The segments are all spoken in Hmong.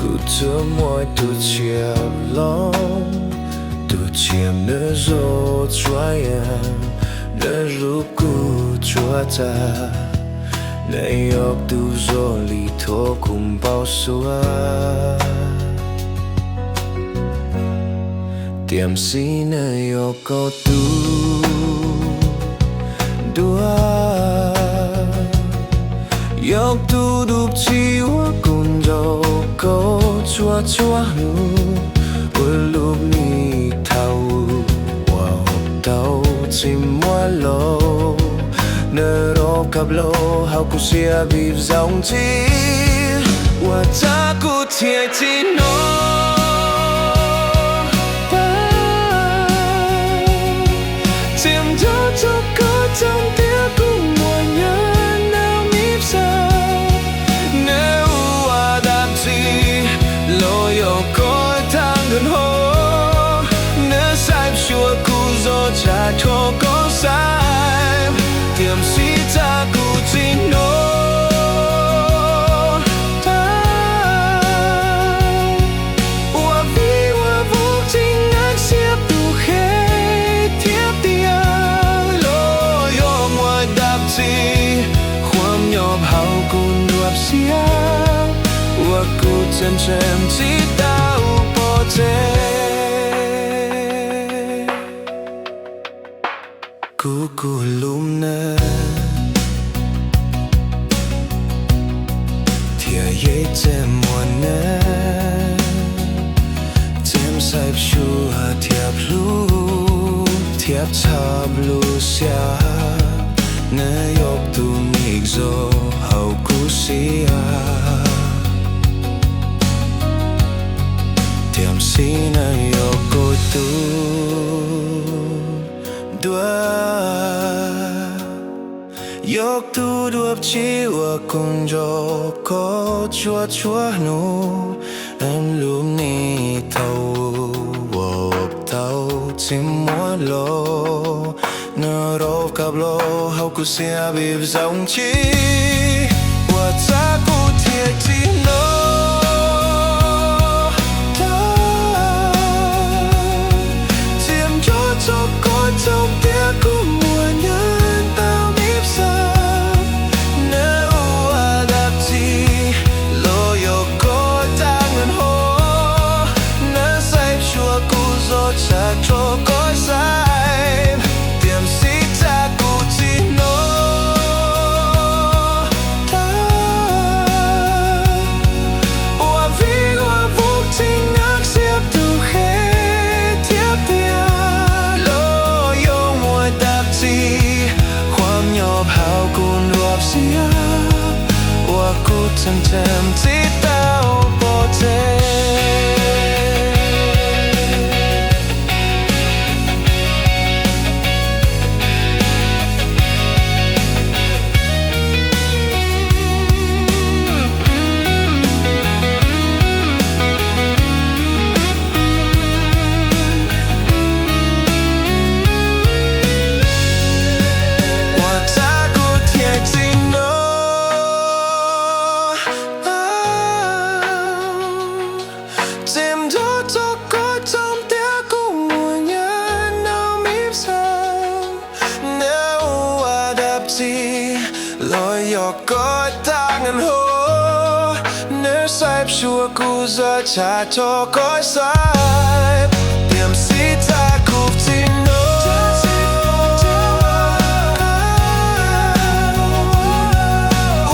Kuv tsuas muaj tus tshiab los, tus tshiab nws zoo tsuas yam, nws hlub kuv tsuas tag, nws yog tus zoo li thaum kuv npau suav. Tiam sis nws yog koj tus duab, yog tus dub tsi uas kuv nco koj tsuas tsuas hnub, ua lub ni thaum uas tau tsis muaj los, nws rov kab los hauv kuv siab vim zoo tsis, ua cas kuv thiaj tsis hnov tau. Txiav nco txog koj txog tias kuv muaj nyiaj nag mi psa, nws ua dab tsi los yog koj tag nrho, nws saib xyuas kuv zog tsa rho koj saib, tiam sis cas kuv tsis hnov tau. Ua vim ua vog tsis nag siab tus qhe thiab tias los yog muaj dab tsi, qhuam nyob hauv kuv nruab siab, uas kuv tseem tseem tsis tau pom tsev. Kuv kuj hlub nws, thiab yeej tseem muaj nws, tseem saib xyuas thiab hlub thiab tshaj lub siab, nws yog tus me zog hauv kuv siab, tiam sis nws yog koj tus duab, yog tus duab tsi uas kuv nco koj tsuas tsuas hnub, lub ni thaum uas tau tsis muaj los, nws rov kab los hauv kuv siab vim zoo tsis, ua cas kuv thiaj tsis hnov tau. Txiav nco txog koj txog tias kuv muaj nyiaj tau mi psa, nws ua dab tsi los yog koj tag nrho, nws saib xyuas kuv zog tsa rho koj saib, tiam sis cas kuv tsis hnov tau. Ua vim ua vog tsis nag siab tus qhe thiab tias los yog muaj dab tsi, qhuam nyob hauv kuv nruab siab, uas kuv tseem tseem tsis tau pom tsev. Ua cas kuv thiaj tsis hnov tau. Txiav nco txog koj txog tias kuv muaj nyiaj nag mi psa, nws ua dab tsi los yog koj tag nrho, nws saib xyuas kuv zog tsa rho koj saib, tiam sis cas kuv tsis hnov tau.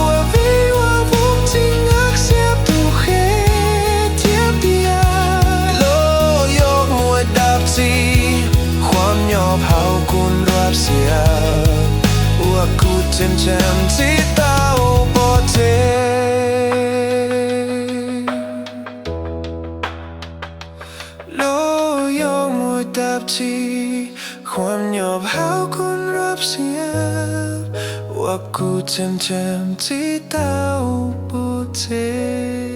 Ua vim ua vog tsis nag siab tus qhe thiab tias los yog muaj dab tsi, qhuam nyob hauv kuv nruab siab, uas kuv tseem tseem tsis tau pom tsev. Los yog muaj dab tsi, qhuam nyob hauv kuv nruab siab, uas kuv tseem tseem tsis tau pom tsev.